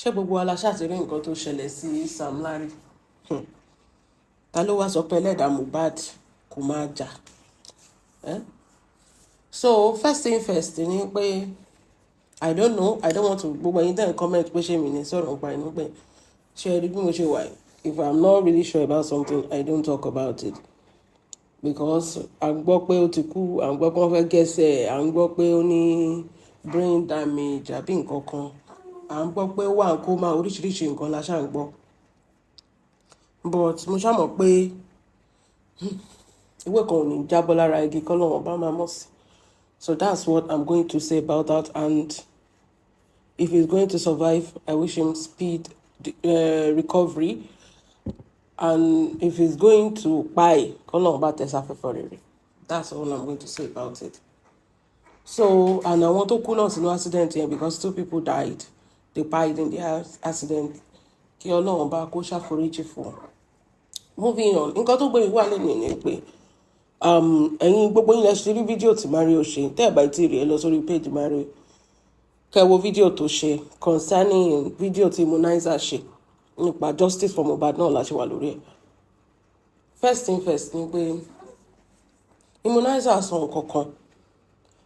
Ṣé gbogbo wa la ṣáà ti rí nǹkan tó ṣẹlẹ̀ sí Sam Larry? Ta ló wá sọ pé ẹlẹ́dàá Mohbad kò máa jà? Eh? So first thing first ni pé I don't know, I don't want to, gbogbo ẹ̀yin tẹ́ ń comment pé ṣé mi ní sọ̀rọ̀ nípa ẹni pé ṣé ẹ rí bí mo ṣe wà yìí? If I'm not really sure about something, I don't talk about it, because à ń gbọ́ pé ó ti kú, à ń gbọ́ pé wọ́n fẹ́ gẹ́sẹ̀, à ń gbọ́ pé ó ní brain damage àbí nǹkan kan, à ń gbọ́ pé ó wà ń coma, oríṣiríṣi nǹkan la ṣáà ń gbọ́. But mo ṣá mọ̀ pé ewé kan ò ní jábọ́ lára igi k'Ọlọ́run bá máa mọ̀ sí. So that's what I'm going to say about that, and if he's going to survive, I wish him speed recovery, and if he's going to kpai, k'Ọlọ́run bá tẹ̀ sáfẹ́fẹ́ rere. That's all I'm going to say about it. So, and àwọn tó kú náà sínú accident yẹn, because two people died, they died in the accident, kí Ọlọ́run bá kó ṣàforíjì fún wọn. Moving on, nǹkan tó gbé mi wá lẹ́nu ni pé ẹ̀yin gbogbo yín lẹ ṣe rí fídíò tí Mario ṣe. Tẹ́ ẹ̀ bá ti rí, ẹ lọ sórí page Mario, kẹ́ wo fídíò tó ṣe concerning fídíò tí Immunizer ṣe nípa justice for Mohbad náà la ṣe wà lórí ẹ̀. First thing first ni pé Immunizer sọ nǹkan kan,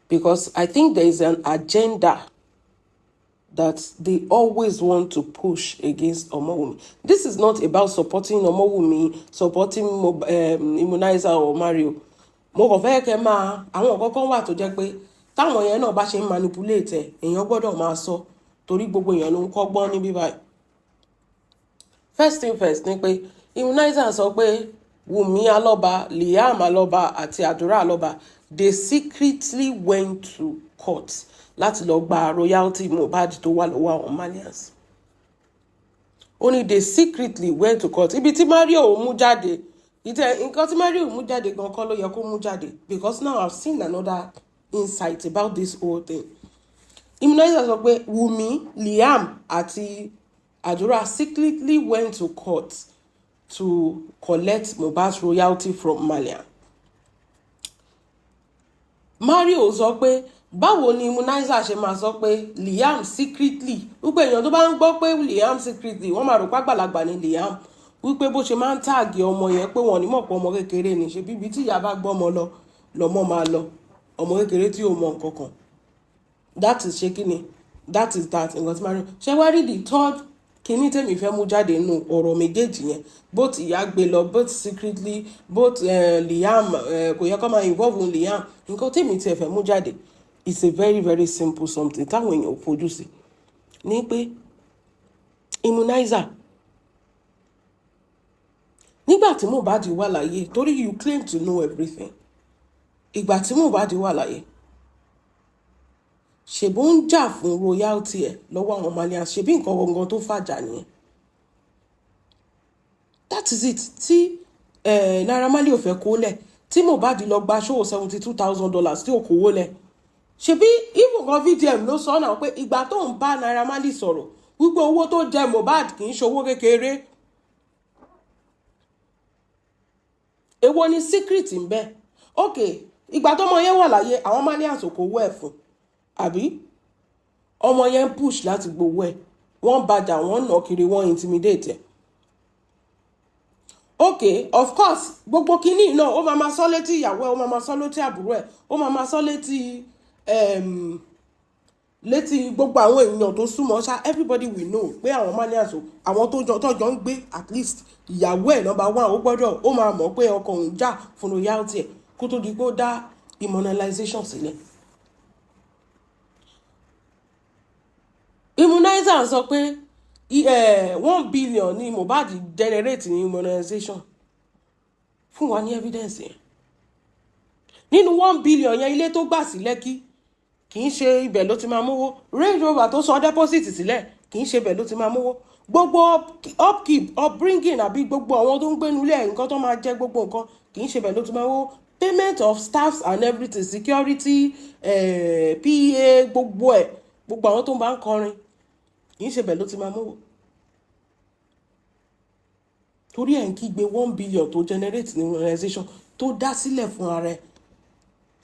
because I think there is an agenda that they always want to push against Omowumi. This is not about supporting Omowumi, supporting Immunizer or Mario. Mo kàn fẹ́ kẹ́ máa àwọn nǹkan kan wà tó jẹ́ pé táwọn yẹn náà bá ṣe ń manipulate ẹ̀, èèyàn gbọ́dọ̀ máa sọ, torí gbogbo èèyàn ló ń kọ́gbọ́n níbí báyìí. First thing first ni pé Immunizer sọ pé Wùmí Alọ́ba, Liam Alọ́ba àti Àdúrà Alọ́ba, they secretly went to court láti lọ gba royalty Mohbad tó wà lọ́wọ́ àwọn Marlians. Ó ní they secretly went to court. Ibi tí Mario mú jáde, ìtẹ nǹkan tí Mario mú jáde gan kọ́ ló yẹ kó mú jáde, because now I've seen another insight about this whole thing. Immunizer sọ pé Wumi, Liam àti Àdúrà secretly went to court to collect Mohbad's royalty from Marlian. Mario sọ pé báwo ni Immunizer ṣe máa sọ pé Liam secretly, wípé èèyàn tó bá ń gbọ́ pé Liam secretly, wọ́n máa rò pé àgbàlagbà ni Liam, wípé bó ṣe máa ń tag ọmọ yẹn pé wọ́n ní mọ̀ pé ọmọ kékeré ni, ṣe bíbi tí ìyá bá gbọ́ ọmọ lọ lọ́mọ máa lọ, ọmọ kékeré tí ò mọ nǹkan kan. That is, ṣe kí ni, that is that. Nǹkan tí Mario ṣe wá rí, the third kíní tèmi fẹ́ mú jáde nínú ọ̀rọ̀ méjèèjì yẹn, both ìyá gbé lọ, both secretly, both Liam, kò yẹ kó máa involve Liam, nǹkan tèmi tiẹ̀ fẹ́ mú jáde it's a very very simple something táwọn èèyàn ò fojú sí, ní pé Immunizer, nígbà tí Mohbad wà láyé, torí you claim to know everything, ìgbà tí Mohbad wà láyé, ṣèbó ń jà fún royalty ẹ̀ lọ́wọ́ àwọn Marlians? Ṣebí nǹkan gangan tó fàjà nìyẹn? That is it. Tí Naira Marley ò fẹ́ kó lẹ̀, tí Mohbad lọ gba show $72,000 tí ò kówó lẹ̀, ṣebí even kan VDM ló sọ náà pé ìgbà tó ń bá Naira Marley sọ̀rọ̀ wípé owó tó jẹ Mohbad kì í ṣowó kékeré. Èwo ni secret ń bẹ? Ok, ìgbà tọ́mọ yẹn wà láyé, àwọn Marlians ò kówó ẹ̀ fún, àbí ọmọ yẹn ń push láti gbowó ẹ̀, wọ́n bàjà, wọ́n nà kiri, wọ́n intimidate ẹ̀. Ok, of course, gbogbo kinní náà, ó máa ma sọ létí ìyàwó ẹ̀, ó máa ma sọ létí àbúrò ẹ̀, ó máa ma sọ létí gbogbo àwọn èèyàn tó súnmọ́ ṣá. Everybody will know pé àwọn Marlians o, àwọn tó jọ tọ́jọ́ ń gbé, at least ìyàwó ẹ̀ number one, ó gbọ́dọ̀, ó máa mọ̀ pé ọkọ òun jà fún royalty ẹ̀ kó tó di pé ó dá immunization sílẹ̀. Immunizer sọ pé 1 billion ni Mohbad generate ní immunization. Fún wa ní evidence yẹn. Nínú 1 billion yẹn, ilé tó gbà sí Lẹ́kí, kì í ṣe ibẹ̀ ló ti máa mówó. Range Rover tó san deposit sílẹ̀, kì í ṣe ibẹ̀ ló ti máa mówó. Gbogbo upkeep, upbringing, àbí gbogbo àwọn tó ń gbénu ilé ẹ̀, nǹkan tó máa jẹ, gbogbo nǹkan, kì í ṣe ibẹ̀ ló ti máa mówó. Payment of staffs and everything, security, PA, gbogbo ẹ̀, gbogbo àwọn tó ń bá ń kọrin, kì í ṣe ibẹ̀ ló ti máa mówó. Torí ẹ̀ ń kígbe 1 billion tó generate ní organization tó dá sílẹ̀ fún ara ẹ̀,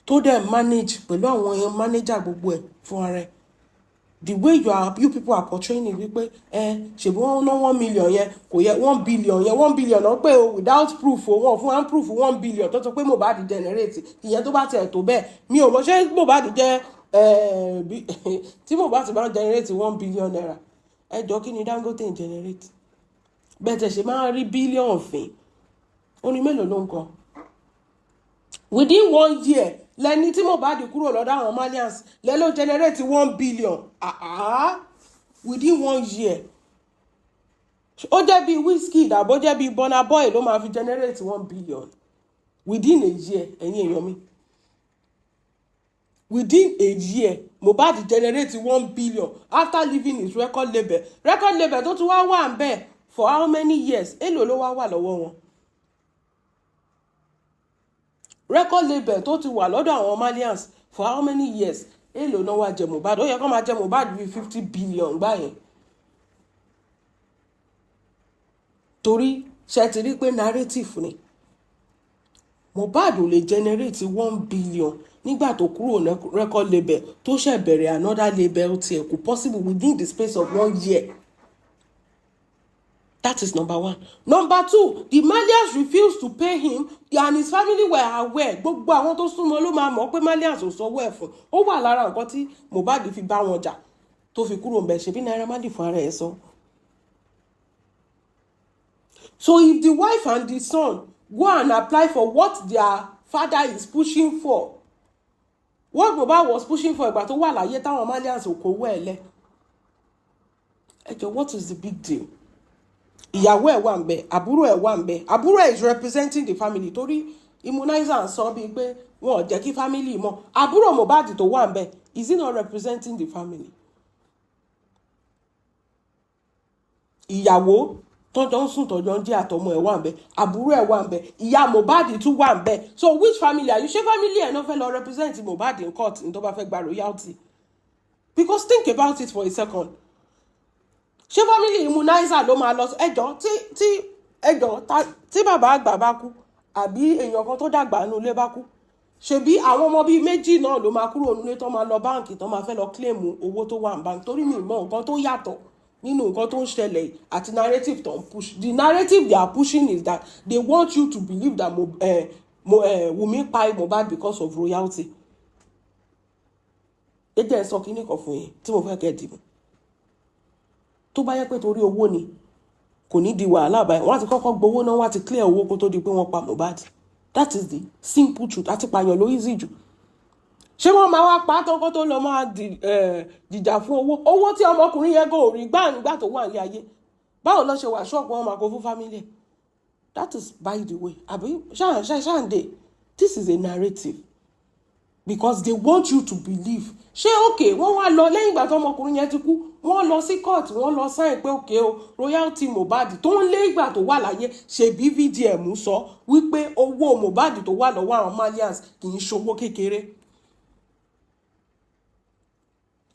tó dẹ̀ manage pẹ̀lú àwọn manager, gbogbo ẹ̀ fún ara ẹ̀. The way you people are portraying it wípé ẹ ṣèbí wọn ná 1 million yẹn, kò yẹ 1 billion yẹn, 1 billion náà pé o, without proof o, wọn fún one proof 1 billion tó sọ pé Mohbad generate. Ìyẹn tó bá tiẹ̀ tó bẹ́ẹ̀, mi ò mọ̀ ṣé Mohbad jẹ́ tí Mohbad bá generate ₦1 billion, ẹ jọ, kí ni Dangote ń generate? Bẹ́ẹ̀ tẹ̀ ṣe máa rí bílíọ̀nù fín. Orin mélòó ló ń kọ within one year? Lẹni tí Mohbad kúrò lọ́dọ̀ àwọn Malians lẹ ló generate 1 billion, ah ah, within one year. Ó jẹ́ bíi Wizkid àbó jẹ́ bíi Burna Boy ló máa fi generate 1 billion within a year. Ẹ̀yin èèyàn mi, within a year, Mohbad generate 1 billion after leaving his record label. Record label tó tún wá wà ń bẹ̀ for how many years? Èló ló wá wà lọ́wọ́ wọn? Record label tó ti wà lọ́dọ̀ àwọn Malians for how many years, èló náà wá jẹ Mohbad? Ó yẹ kó máa jẹ Mohbad bíi 50 billion gbà yẹn, torí ṣe ti rí pé narrative ni. Mohbad ò lè generate 1 billion nígbà tó kúrò ní record label, tó ṣẹ̀ bẹ̀rẹ̀ another label tiẹ̀. Kò possible within the space of one year. That is number one. Number two, the Malians refused to pay him and his family were aware. Gbogbo àwọn tó súnmọ́ ló máa mọ̀ pé Malians ò sanwó ẹ̀ fún. Ó wà lára nǹkan tí Mohbad fi bá wọn jà tó fi kúrò ńbẹ̀. Ṣebí Naira Marley fún ara ẹ̀ sọ. So if the wife and the son go and apply for what their father is pushing for, what Mohbad was pushing for ìgbà tó wà láyé, táwọn Malians ò kówó ẹ̀ lẹ̀, ẹ jọ, what is the big deal? Ìyàwó ẹ̀ wà ń bẹ̀, àbúrò ẹ̀ wà ń bẹ̀. Àbúrò ẹ̀ is representing the family, torí immunizer ń sọ bíi pé wọn ò jẹ́ kí family mọ̀. Àbúrò Mohbad tó wà ń bẹ̀, is he not representing the family? Ìyàwó tọ́jọ́ ń sùn, tọ́jọ́ ń jẹ́, àtọmọ ẹ̀ wà ń bẹ̀, àbúrò ẹ̀ wà ń bẹ̀, ìyá Mohbad tún wà ń bẹ̀. So which family are you? Ṣé family ẹ̀ náà fẹ́ lọ represent Mohbad in court ní tó bá fẹ́ gba royalty? Because think about it for a second, ṣé family immunizer ló máa lọ? Ẹjọ́, tí ẹjọ́, tí bàbá àgbà bá kú àbí èèyàn kan tó dàgbà nínú ilé bá kú, ṣebí àwọn ọmọ bíi méjì náà ló máa kúrò nílé tó máa lọ báǹkì, tó máa fẹ́ lọ claim owó tó wà ní báǹkì? Torí mi mọ nǹkan tó yàtọ̀ nínú nǹkan tó ń ṣẹlẹ̀ àti narrative tó ń push. The narrative they are pushing is that they want you to believe that Wunmi pa Mohbad because of royalty. Ẹ jẹ́ ẹ sọ kínní kan fún yín tí mo fẹ́ kẹ́ ẹ dìbò. Tó bá yẹ pé torí owó ni, kò ní di wàhálà báyìí. Wọ́n á ti kọ́kọ́ gbowó náà, wọ́n á ti clear owó kó tó di pé wọ́n pa Mohbad. That is the simple truth. Àti pààyàn ló easy jù. Ṣé wọ́n máa wá pa á tán kó tó lọ máa dìjà fún owó? Owó tí ọmọkùnrin yẹn gan ò rí gbà nígbà tó wà ní ayé, báwo ló ṣe wà ṣọ́ọ̀pù wọn máa kó fún family ẹ̀? That is by the way. Àbí ṣáà ṣáà ṣáàǹdè, this is a narrative because they want you to believe. Ṣé okay, wọ́n wá lọ lẹ́yìn ìgbà tó ọmọkùnrin yẹn ti kú, wọ́n lọ sí court, wọ́n lọ sign pé okay o, royalty Mohbad tó ń lé ìgbà tó wà láyé. Ṣebí VDM sọ wípé owó Mohbad tó wà lọ́wọ́ àwọn Malians kì í ṣowó kékeré.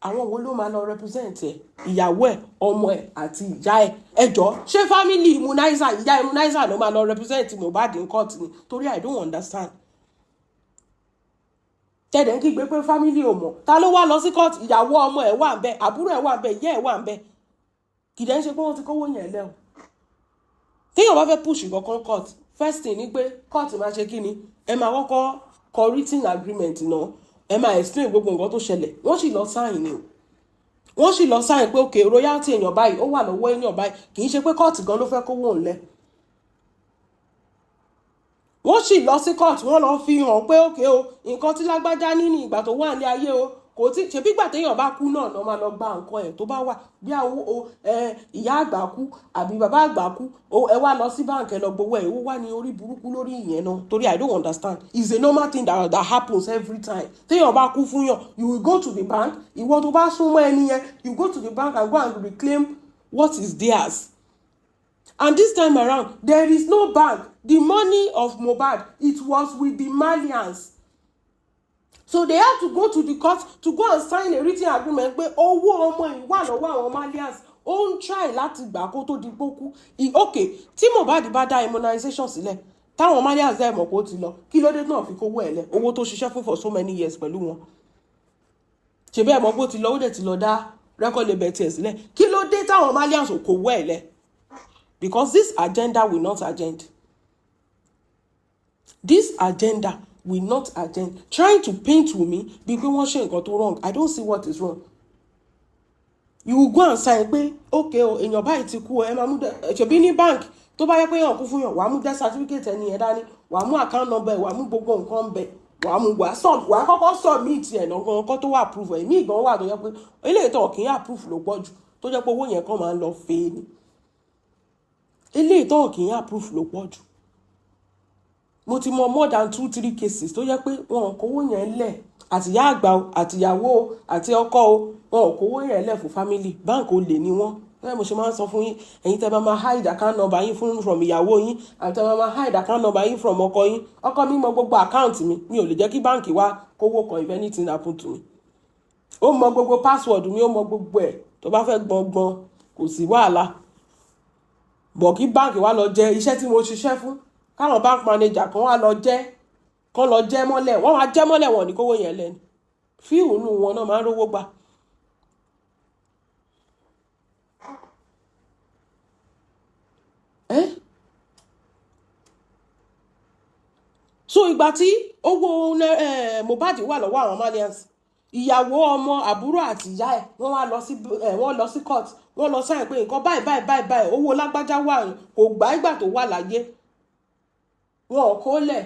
Àwọn wo ló máa lọ represent ẹ? Ìyàwó ẹ, ọmọ ẹ àti ìyá ẹ. Ẹ jọ, ṣé family immunizer, ìyá immunizer ló máa lọ represent Mohbad in court ni? Torí I don't understand. Tẹ̀dẹ̀ ń kígbe pé family ò mọ̀. Ta ló wá lọ sí court? Ìyàwó, ọmọ ẹ̀ wà ń bẹ̀, àbúrò ẹ̀ wà ń bẹ̀, ìyá ẹ̀ wà ń bẹ̀. Kì í dẹ́ ń ṣe pé wọ́n ti kówó yẹn lẹ́ o. Téèyàn bá fẹ́ push nǹkan court, first thing ni pé court máa ṣe kí ni? Ẹ máa kọ́kọ́ kọ written agreement náà, ẹ máa explain gbogbo nǹkan tó ṣẹlẹ̀. Wọ́n sì lọ sign ni o. Wọ́n sì lọ sign pé okay, royalty èèyàn báyìí, ó wà lọ́wọ́ èèyàn báyìí. Kì í ṣe pé court gan ló fẹ́ kówó ńlẹ̀. Wọ́n sì lọ sí court, wọ́n lọ fi hàn pé okay o, nǹkan tí lágbájá ní ní ìgbà tó wà ní ayé o, kò tí ṣebí ìgbà téèyàn bá kú náà lọ́ máa lọ gba nǹkan ẹ̀ tó bá wà. Bí àwọn o ẹ ìyá àgbà kú àbí bàbá àgbà kú o, ẹ wá lọ sí báǹkì, ẹ lọ gbowó ẹ. Ó wà ní orí burúkú lórí ìyẹn náà, torí I don't understand. It's a normal thing that happens every time. Téèyàn bá kú fún yàn, you will go to the bank. Ìwọ tó bá súnmọ́ ẹni yẹn, you go to the bank and go and reclaim what is theirs. And this time around, there is no bank. The money of Mohbad, it was with the Malians, so they had to go to the court to go and sign a written agreement pé owó ọmọ yìí wà lọ́wọ́ àwọn Malians, ó ń try láti gbà kó tó di pókú. Ok, tí Mohbad bá dá immunization sílẹ̀, táwọn Malians dẹ̀ mọ̀ kó ti lọ, kí ló dé náà fi kówó ẹ̀ lẹ̀? Owó tó ṣiṣẹ́ fún for so many years pẹ̀lú wọn, ṣe bẹ́ẹ̀ mọ̀ pé ó ti lọ, ó dẹ̀ ti lọ dá Record label tiẹ̀ sílẹ̀. Kí ló dé táwọn Malians ò kówó ẹ̀ lẹ̀? Because this agenda will not agenda. This agenda will not agenda. Trying to paint Wunmi bí pé wọ́n ṣe nǹkan tó wrong. I don't see what is wrong. You will go and sign pé, okay o, èèyàn báyìí ti kú o, ẹ máa mú ṣebí ní bank, tó bá yẹ pé èèyàn kú fún yàn, wàá mú death certificate ẹni yẹn dání, wàá mú account number ẹ, wàá mú gbogbo nǹkan bẹ̀, wàá mú, wàá sọ, wàá kọ́kọ́ submit ẹ̀ náà gan kó tó wà approve ẹ̀. Míì gan wà tó yẹ pé eléyìí tó kì í approve ló pọ̀ jù, tó jẹ́ pé owó yẹn kàn máa ń lọ fèé ni. Eléyìí tó kì í approve ló pọ̀ jù. Mo ti mọ more than two three cases tó jẹ́ pé wọn ò kówó yẹn lẹ̀, àtìyá àgbà o, àtìyàwó o, àti ọkọ o, wọn ò kówó yẹn lẹ̀ fún family. Bank olè ni wọ́n. Bẹ́ẹ̀ mo ṣe máa ń sọ fún yín, ẹ̀yin tẹ́ bá máa hide account number yín fún from ìyàwó yín, àti tẹ́ bá máa hide account number yín from ọkọ yín. Ọkọ mi mọ gbogbo account mi. Mi ò lè jẹ́ kí báǹkì wá kówó kan if anything happen to me. Ó mọ gbogbo password mi, ó mọ gbogbo ẹ̀. Tó bá fẹ́ gbọ̀ngbọ̀n, kò sí wàhálà bọ̀ kí báǹkì wá lọ jẹ iṣẹ́ tí mo ṣiṣẹ́ fún, káwọn bank manager kan wá lọ jẹ́, kán lọ jẹ́ mọ́lẹ̀. Wọ́n máa jẹ́ mọ́lẹ̀, wọn ní kówó yẹn lẹ́nu. Fíìmù nù wọn náà máa ń rówó gbà. Eh? So ìgbà tí owó Mohbad wà lọ́wọ́ àwọn Malians, ìyàwó, ọmọ, àbúrò àti ìyá ẹ̀, wọ́n wá lọ sí wọ́n lọ sí court, wọ́n lọ sign pé nǹkan báyìí báyìí báyìí báyìí, owó lágbájá wà, kò gbà ìgbà tó wà láyé, wọn ò kó lẹ̀,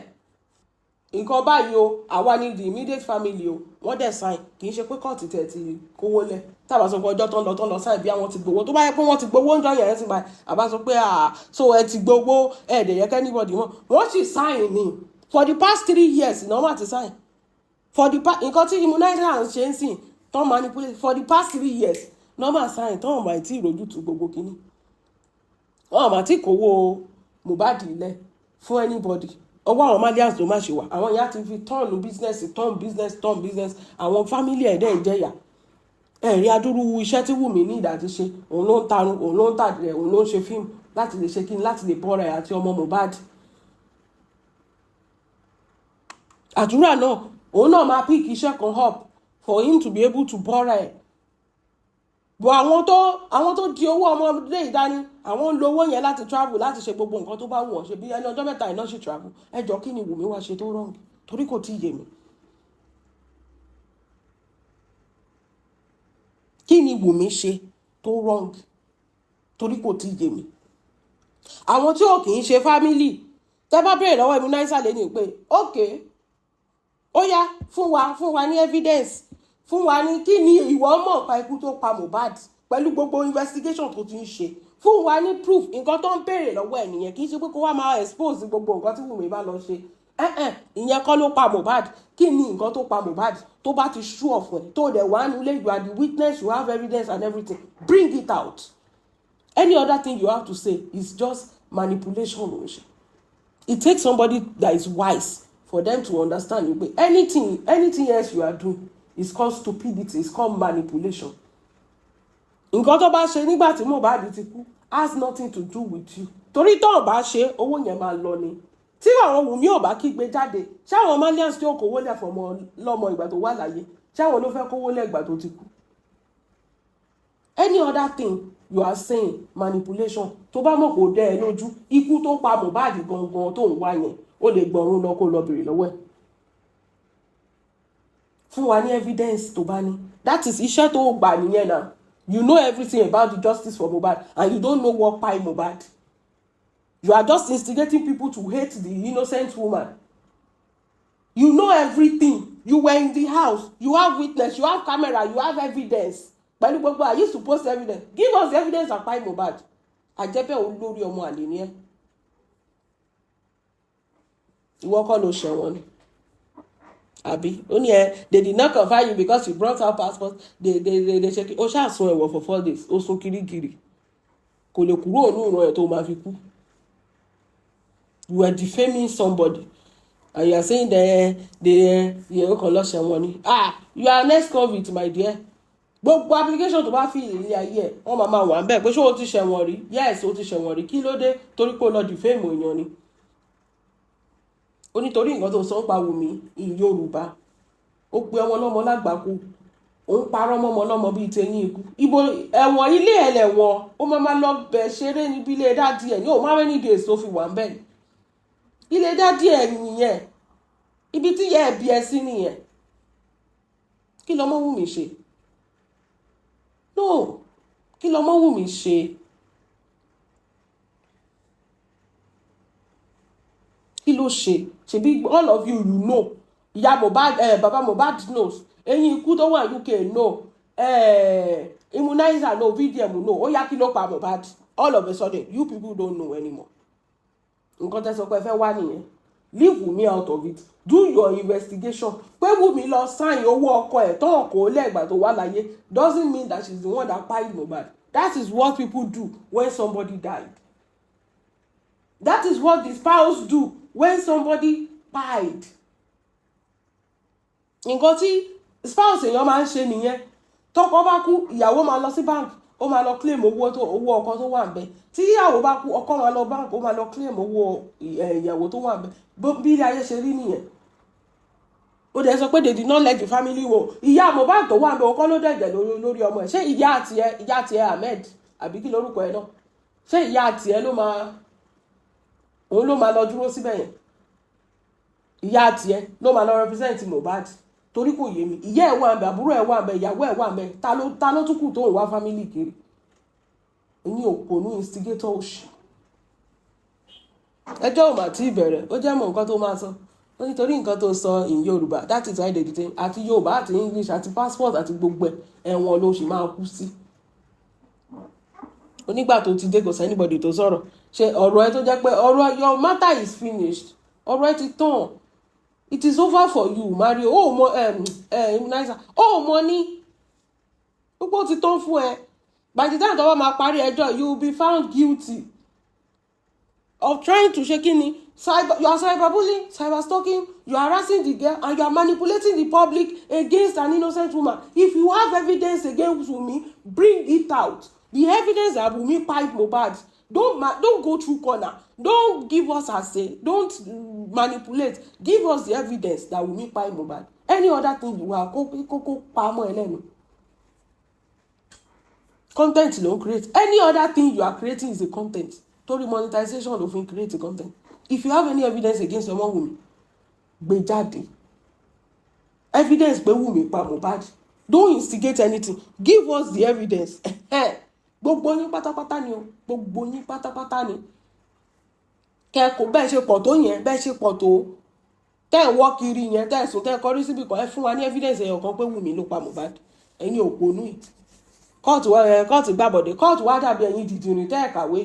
nǹkan báyìí o, àwa ni the immediate family o. Wọ́n dẹ̀ sign. Kì í ṣe pé kóòtù tẹ̀ ti kówó lẹ̀. Tábà sọ pé ọjọ́ tó ń lọ sign, bí àwọn ti gbowó, tó bá yẹ pé wọ́n ti gbowó ń jọ yẹn sí báyìí, àbá sọ pé, ah, so ẹ ti gbowó, ẹ dẹ̀ yẹ kẹ́ anybody mọ̀. Wọ́n sì sign ni. For the past 3 years náà wọ́n ti sign for the past. Nǹkan tí immunizer ń ṣe ń sìn tán manipulate for the past 3 years, normal sign tán, ọ̀mà tí ìrojútu gbogbo kínní wọn àmà tí kówó Mohbad lẹ̀ fún anybody. Ọwọ́ àwọn Malians ló má ṣe wà. Àwọn ìyá ti fi turn business, turn business, turn business. Àwọn family ẹ̀ dẹ̀ ń jẹ̀yà. Ẹ̀rí adúrú iṣẹ́ tí Wùmí ní ìdá ti ṣe, òun ló ń tarun, òun ló ń tàdí, òun ló ń ṣe fíìmù láti lè ṣe kíni, láti lè bọ́ra ẹ̀ àti ọmọ Mohbad. Àdúrà náà, òun náà máa pick iṣẹ́ kan up for him to be able to bọ́ra ẹ̀ bọ̀. Àwọn tó di owó ọmọdé ìdání, àwọn ń lo owó yẹn láti travel, láti ṣe gbogbo nǹkan tó bá wù wọ́n ṣe. Bí ẹni ọjọ́ mẹ́ta iná ṣe travel. Ẹ jọ, kí ni Wùmí wá ṣe tó wrong? Torí kò tí ì yé mi. Kí ni Wùmí ṣe tó wrong? Torí kò tí ì yé mi. Àwọn tí ò kì í ṣe family, tẹ́ bá béèrè lọ́wọ́ immunizer lẹ́nu pé, okay, ó yá, fún wa ní evidence, fún wa ní kí ni ìwọ mọ̀ pa ikú tó pa Mohbad pẹ̀lú gbogbo investigation tó ti ń ṣe, fún wa ní proof. Nǹkan tó ń béèrè lọ́wọ́ ẹ̀ nìyẹn. Kì í ṣe pé kó wá máa expose gbogbo nǹkan tí Wùmí bá lọ ṣe. Ìyẹn kọ́ ló pa Mohbad. Kí ni nǹkan tó pa Mohbad? Tó bá ti sure fún ẹ, tó dẹ̀ wá nílé, you are the witness, you have evidence and everything, bring it out. Any other thing you have to say is just manipulation ló ń ṣe. It takes somebody that is wise for them to understand you pé anything else you are doing is called stupidity, is called manipulation. Nǹkan tó bá ṣe nígbà tí Mohbad ti kú has nothing to do with you, torí tó o bá ṣe, owó yẹn máa lọ ni. Tí àwọn Wùmí ò bá kígbe jáde, ṣé àwọn Malians tí ó kówó lẹ̀ fọmọ lọ́mọ ìgbà tó wà láyé, ṣé àwọn ló fẹ́ kówó lẹ̀ ìgbà tó ti kú? Any other thing you are saying, manipulation. Tó bá mọ̀ kó dẹ́ ẹ lójú, ikú tó pa Mohbad gangan tó ń wá yẹn, ó lè gbọ̀rún lọ, kó lọ bèrè lọ́wọ́ ẹ̀. Fún wa ní evidence tó bá ní. That is iṣẹ́ tó gbà nìyẹn náà. You know everything about the justice for Mohbad and you don't know what kpai Mohbad. You are just instigating people to hate the innocent woman. You know everything. You were in the house, you have witness, you have camera, you have evidence. Pẹ̀lú gbogbo, I used to post evidence. Give us the evidence and kpai Mohbad. Àjẹbẹ́, olórí ọmọ àlè ni ẹ́. Ìwọ kọ́ ló ṣẹ̀wọ̀n ni, àbí? Ó ní ẹ, they did not confine you because you brought out passport. They ṣe kí ó ṣàsun ẹ̀wọ̀n for 4 days. Ó sún kirikiri, kò lè kúrò ní ìran ẹ̀ tó máa fi kú. You were defaming somebody and you are saying that they yẹ kàn lọ ṣẹ̀wọ̀n ni. Ah, you are next convict, my dear. Gbogbo application tó bá fi ilé ayé ẹ̀, wọ́n máa máa wà ń bẹ̀ pé, ṣé o ti ṣẹ̀wọ̀n rí? Yes, o ti ṣẹ̀wọ̀n rí. Kí ló dé? Torí pé o lọ defame èèyàn ni. Ó nítorí nǹkan tó sọ ń pa Wùmí in Yorùbá, ó pe ọmọ ọlọ́mọ lágbàkú. Òun parọ́ mọ́mọ́ ọlọ́mọ bíi tẹ̀yìn ikú. Ibo ẹ̀wọ̀n? Ilé ẹ̀ lẹ̀wọ̀n. Ó máa lọ bẹ̀ ṣeré níbi ilé daddy ẹ̀ ní òun. Máa many days tó fi wà ń bẹ̀ ni ilé daddy ẹ̀ nìyẹn, ibi tí ìyá ẹ̀ bí ẹ sí nìyẹn. Kí lọmọ Wùmí ṣe? No, kí lọmọ Wùmí ṣe? Kí ló ṣe? Ṣebí all of you, you know ìyá Mohbad, baba Mohbad knows, eyín ikú tó wà UK know, immunizer know, VDM know. Ó yá, kí ló pa Mohbad? All of a sudden, you people don't know anymore. Nǹkan tẹ́ sọ pé ẹ fẹ́ wá nìyẹn. Leave Wunmi out of it. Do your investigation. Pé Wunmi lọ sign owó ọkọ ẹ̀ tán kò lẹ́gbàá tó wà láyé doesn't mean that she's the one that kpai Mohbad. That is what people do when somebody died. That is what the spouse do when somebody died. Nǹkan tí spouse èèyàn máa ń ṣe nìyẹn. Tọkọ bá kú, ìyàwó máa lọ sí bank, ó máa lọ claim owó tó owó ọkọ tó wà ńbẹ̀. Tí ìyàwó bá kú, ọkọ máa lọ bank, ó máa lọ claim owó ìyàwó tó wà ńbẹ̀. Bí ilé ayé ṣe rí nìyẹn. Ó dẹ̀ sọ pé they did not let the family wo ìyá Mohbad tó wà ńbẹ̀. Ọkọ ló dẹ̀jẹ̀ lórí ọmọ ẹ̀. Ṣé ìyá àti ẹ, ìyá àti ẹ Ahmed àbí kí lórúkọ ẹ náà, ṣé ìyá àti ẹ ló máa, òun ló máa lọ dúró síbẹ̀ yẹn? Ìyá àti ẹ ló máa lọ represent Mohbad? Torí kò yé mi. Ìyá ẹ̀ wà ń bẹ̀, àbúrò ẹ̀ wà ń bẹ̀, ìyàwó ẹ̀ wà ń bẹ̀. Ta ló tún kù tó ń wá family kiri? Ẹ̀yin òpònú instigator òṣì. Ẹjọ́ ò mà tí ì bẹ̀rẹ̀. Ó jẹ́ mọ̀ nǹkan tó máa sọ. Ó nítorí nǹkan tó sọ in Yorùbá, that is why they detain. Àti Yorùbá àti English àti passport àti gbogbo ẹ̀, ẹ̀wọ̀n ló sì máa kú sí. Onígbà tó ti dé, kò sí anybody tó sọ̀rọ̀. Ṣe ọ̀rọ̀ ẹ tó jẹ́ pé ọ̀rọ̀, your matter is finished. Ọ̀rọ̀ ẹ ti tán. It is over for you, Mario. Ó mọ immunizer, ó mọ ní púpọ̀ ti tán fún ẹ. By the time tó bá máa parí ẹjọ́, you will be found guilty of trying to ṣe kíni? Cyber, you are cyberbullying, cyber stalking, you are harassing the girl and you are manipulating the public against an innocent woman. If you have evidence against Wunmi, bring it out, the evidence that Wunmi kpai Mohbad. Don't go through corner. Don't give us ase. Don't manipulate. Give us the evidence that Wunmi kpai Mohbad. Any other thing you have, kó kó pamọ́ ẹ lẹ́nu. Content ló ń create. Any other thing you are creating is a content. Torí monetization ló fi ń create content. If you have any evidence against Ọmọwùmí, gbé jáde, evidence pé Wùmí pa Mohbad. Don't instigate anything. Give us the evidence. Gbogbo yín pátápátá ni o, gbogbo yín pátápátá ni kẹ́kọ̀ọ́. Bẹ́ẹ̀ ṣe pọ̀ tó yẹn, bẹ́ẹ̀ ṣe pọ̀ tó, tẹ́ ẹ̀ wọ́ kiri yẹn, tẹ́ ẹ̀ sùn, tẹ́ ẹ̀ kọrí síbi kan, ẹ fún wa ní evidence ẹ̀yọ̀ kan pé Wùmí ló pa Mohbad. Ẹ̀yin òpònú yìí, kóòtù wá ẹ, kóòtù gbàbọ̀dé, kóòtù wá dàbí ẹ̀yin dìdìrín tẹ́ ẹ̀ kàwé.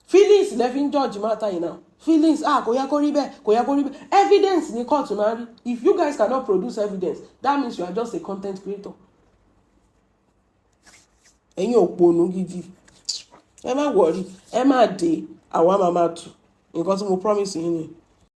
Feelings lẹ fi ń judge matter yìí now. Feelings. Ah, kò yẹ kó rí bẹ́ẹ̀, kò yẹ kó rí bẹ́ẹ̀. Evidence ní kóòtù máa ń rí. If you guys cannot produce evidence, that means you are just a content creator. Ẹ̀yin òpònú gidi, ẹ má worry, ẹ má dé, àwa máa máa tù. Nǹkan tí mo promise yín ni.